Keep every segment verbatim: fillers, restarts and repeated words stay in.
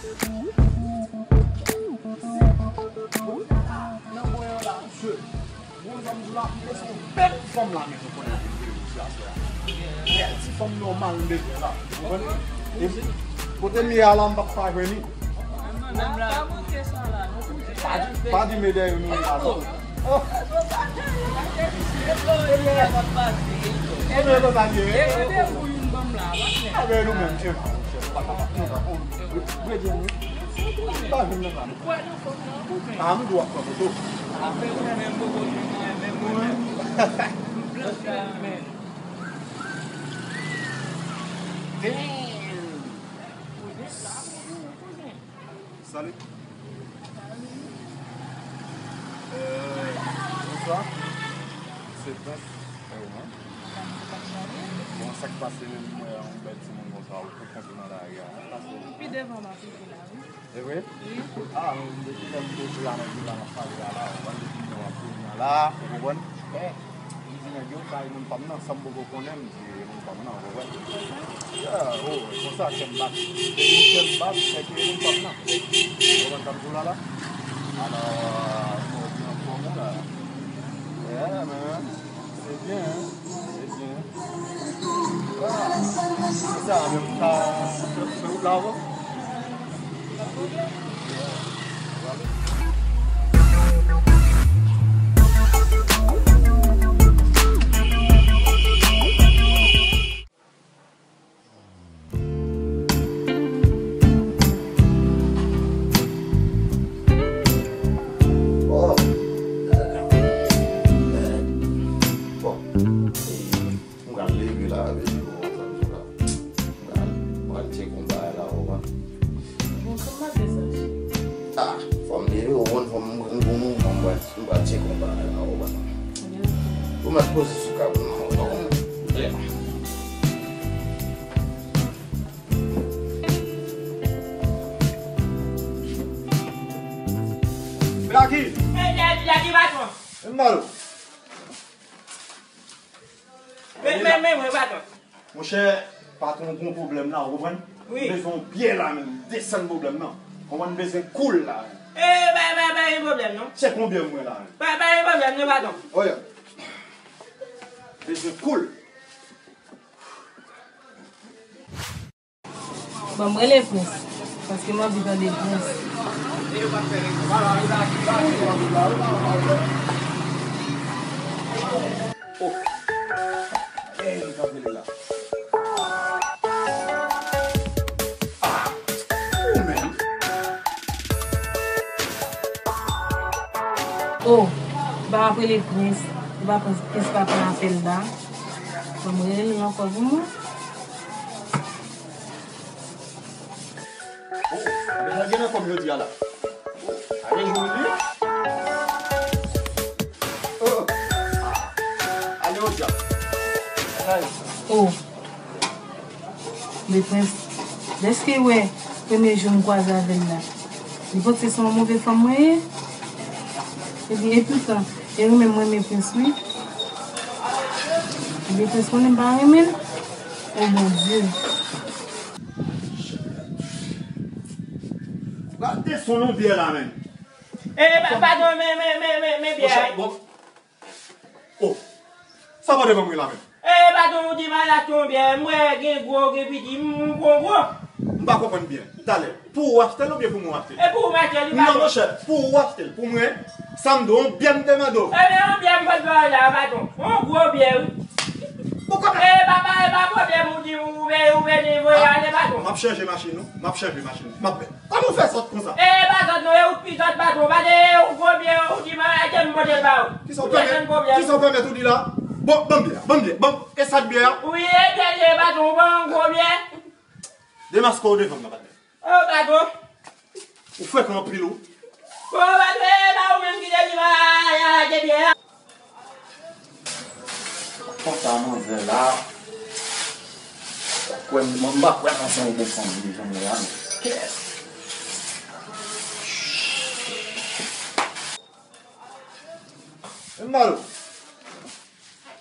Nan mwen an la, mesye. Bon, sa m di w la, se yon bèl fanm la, men nou konnen vin vin isi aswè a. Bèl ti fanm nòmal m bezwen la. Ou konprann? E kote m ye a la, m p ap pa jwenn li. Pa di, pa di medèy nou ye la, non. Oh. Ebyen, e konsa l ye. Ebyen, nou menm, e, Bredye, wi. Pa vin nan sa. Ah, m di w ap pran foto. Damn. Salut. Euh, bonsoir. Se Prince. Bon, sa k pase menm, mwen, yon bèl timoun konsa, ou fèk kanpe nan lari a, hein? Pi devan m ap rive la, wi. E vre? Wi. Ah, men depi lè m te di la, nèg yo la, m ap pale la, la, ou konprann, depi lè m ap vini la, ou konprann? Eh, m di nèg yo, sa e moun pa m nan, san m poko konnen, m di e moun pa m nan, ou konprann? Yeah, oh, e konsa, kè m bat. Depi kè m bat, se ke e moun pa m nan. Ou konprann sa m di w la, la? Alò, mwen di anfòm ou la. Yeah, man. Se byen, hein? Se byen. Ah, se sa, men m ka fè wout la ankò. Oh. Bon. M pral leve la, vin pou konsa, m pral, m pral tcheke yon bagay la, ou konprann? Bon, kòman te sa, cheri? Ah, fò m leve, ou konn, fò m pran yon bon mouvman, m pral, m pral tcheke yon bagay la, ou konprann? Ou mèt poze sou kab nan, ou konprann? Yeah. Blacky! Hey, Blacky, Blacky, patwon! M ba w. Men, men, men, mwen, patwon. Monchè, patwon, gon pwoblèm la, ou konprann? Wi. M bezwen w byen la menm, desann pwoblèm nan. Konprann, m bezwen koul la. E, pa, pa, pa gen pwoblèm, non. Tchèk yon byen mwen la. Pa, pa gen pwoblèm, non, patwon. Oye. Bezwen koul. Ban m rele Prince, paske m anvi tande Prince. Oh. Ey, li kanpe la. Ah, ou menm. Oh, m pa ap rele Prince. Ou pa Prince, Prince pa pran apèl la. Ban m rele l ankò pou mwen. Oh, men sa gen nan kòm jodi a la. Oh, ale jwenn li. Oh, ah, ale o dyab. Ay. Oh. Le Prince, dèske wè premye jou m kwaze avè l la, li panse se yon move fanm mwen ye. Epi, epitan, e ou menm ou renmen Prince, wi. Ebyen, Prince konnen m pa renmen l. O Bondye. Gade son non byè la, menm. E, pa-, padon, men, men, men, men, men byè a. Bon. Oh. Sa pa devan mwen la, menm. E, padon, ou di m al achte yon byè. M wè gen gwo, gen piti, m pran gwo. M pa konprann byen. Talè. Pou ou achte l oubyen pou mwen achte l? E pou ou m achte l, wi, patwon. Non, monchè, pou ou achte l. Pou mwen, sa m di w, yon byè m te mande w. Ebyen, yon byè m pot ba w la, patwon. Yon gwo byè, wi. Poukwa pa? E papa, e pa pwoblèm, ou di, ou vle, ou vle voye ale, patwon. M ap chanje machin, non. M ap chanje machin. M ap vin. Kòman w fè sòt konsa? E pa sòt, non, e ou k pi sòt, patwon. Pa de yon gwo byè, ou di m achte, m pote l ba ou. Kisa w pèmèt, kisa w pèmèt ou di la? Bon, ban m byè a, ban m byè, ban m, e sa k byè a? Wi, e byè l ye, patwon, ou pran yon gwo byè. Demaske w devan m nan, patnè. Oh, patwon. Ou frekan anpil, ou. Bon, patwon, e pa ou menm ki te di m al achte byè a. Konsa, manzè la. Kwè m, m pa kwè nan se yon bon fanm li, jan m wè a, non. Kè. Vin ba l.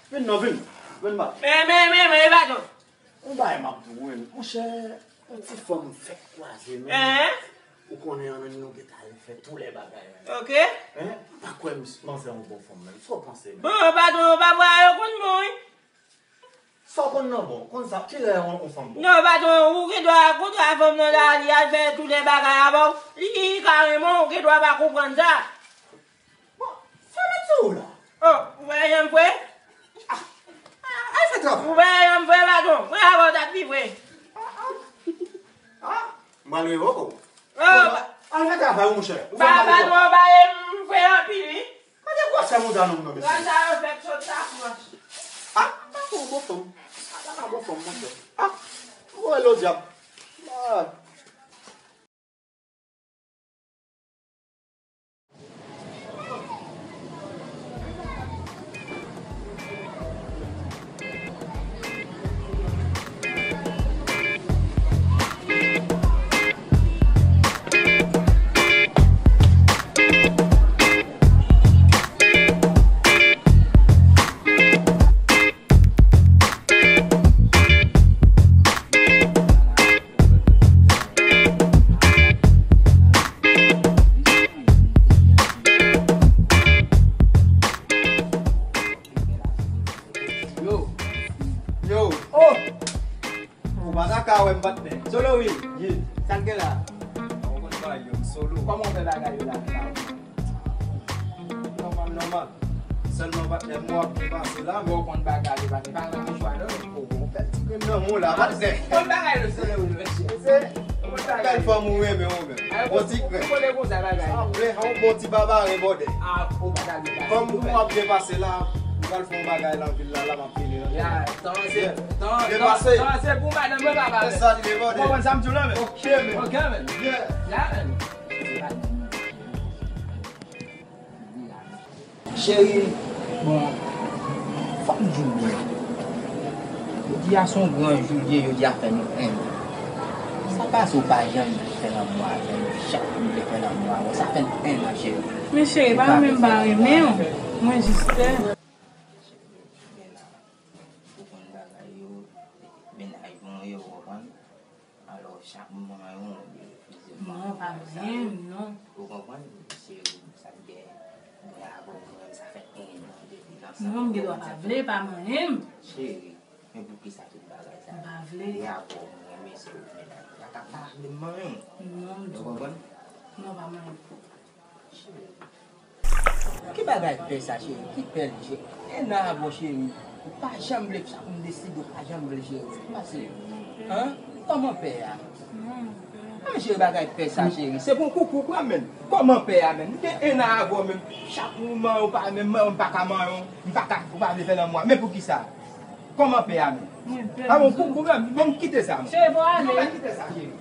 Vin non, vin. Vin ba l. Men, men, men, men, e pa tou. Yon bagay m ap di w, wi, monchè, yon ti fanm m fèk kwaze, men. Hein? Ou konnen an, nou gentan al fè tou lè bagay, men. Ok. Hein? M pa kwè m, m se yon bon fanm, men. Sa w panse, men? Bon, patwon, papa yo konn bon, wi. Sa w konn nan bon? Konn sa, kilè yon, yon fanm bon? Non, patwon, ou gen dwa kontre a fanm nan la, li al fè tou lè bagay avè w. Li, li ka renmen w, ou gen dwa pa konprann sa. Bon, sa mèt sou ou la? Oh, ou pa janm vre? Ah, ah, al fè travay. Ou pa janm vre, patwon. Mwen avè w t ap pi vre. Ah, ah. Ah, m pral revoke w. Oh, al fè travay ou, monchè. Ou fè m pale twòp. Patwon, pale m vre anpil, wi. Gade gwosè mouda nonm nan, mesye. Gras a yo fèk sot Lafrans. Ah, m pa fè yon bon fanm. Ah, m pa fè yon bon fanm, monchè. Ah, m voye l o dyab. Ah. Yo. Yo. Oh! Ou pa ta ka wè m, patnè. Solo Will. Yeah. Sa k gen la? Ou konn bagay yo, m solo. Kòman w fè bagay yo la? Nòmal, nòmal. Sèlman, patnè, mwen ap byen pase la, men ou konn bagay yo, patnè. Pa nan chwa, non. Ou, ou fè ti grenn nan men w la, patnè. Ou konn bagay yo, Solo Will, mesye. Se bèl fanm ou renmen, ou menm. Bon ti krèk. Ou konnen konsa bagay. Sa vle, yon bon ti babare bòdè. Ah, ou pa ta gen bagay. Kòm ou ap byen pase la, ou pral fè yon bagay nan vil la, la m ap vini nan. Ya, tan se, tan, tan, tan se pou madanm mwen, papa. Se sa li ye, bòdè. Ou konprann sa m di w la, men? Ok, men. Ok, men. Yeah. Ya, men. Cheri, bon, fò m di w byen. Jodi a se yon gran jou l ye, jodi a fè nou en an. Sa pase w pa janm vle fè lanmou avè m, chak jou m vle fè lanmou avè w, sa fè n en an, cheri. Men cheri, pa menm pa renmen w, mwen jis pè. Ou konn bagay yo, mennaj mwen yo, ou konprann? Alò, chak mwa yo, plizyè mwa. Non, pa menm, non. Ou konprann? Cheri, sa te gen, mwen avè w, mwen, sa fè en an depi n ansanm. Non, m gen dwa pa vle, pa manyen m. Cheri, men poukisa tout bagay sa? M pa vle. Mwen avè w, mwen renmen se ou, men pa ta pa vle manyen m. Non, m di. Ou konprann? Non, pa manyen m. Ki bagay pè sa, cheri? Ki pè l, cheri? En an avè w, cheri. Ou pa janm vle sa pou m deside, ou pa janm vle, cheri. Sa k pase? Hein? Kòman pè a? An, cheri, bagay pè sa, cheri. Se pou koukou pran, menm. Kòman pè a, menm? M gen en an avè w, menm. Chak moman, ou pa, menm, m pa ka manyen w. M pa ka, ou pa vle fè lanmou a. Men poukisa? Kòman pè a, menm? A bon, koukou, menm. Bon, m kite sa, menm. Cheri, bon, ale. Bon, m kite sa, cheri.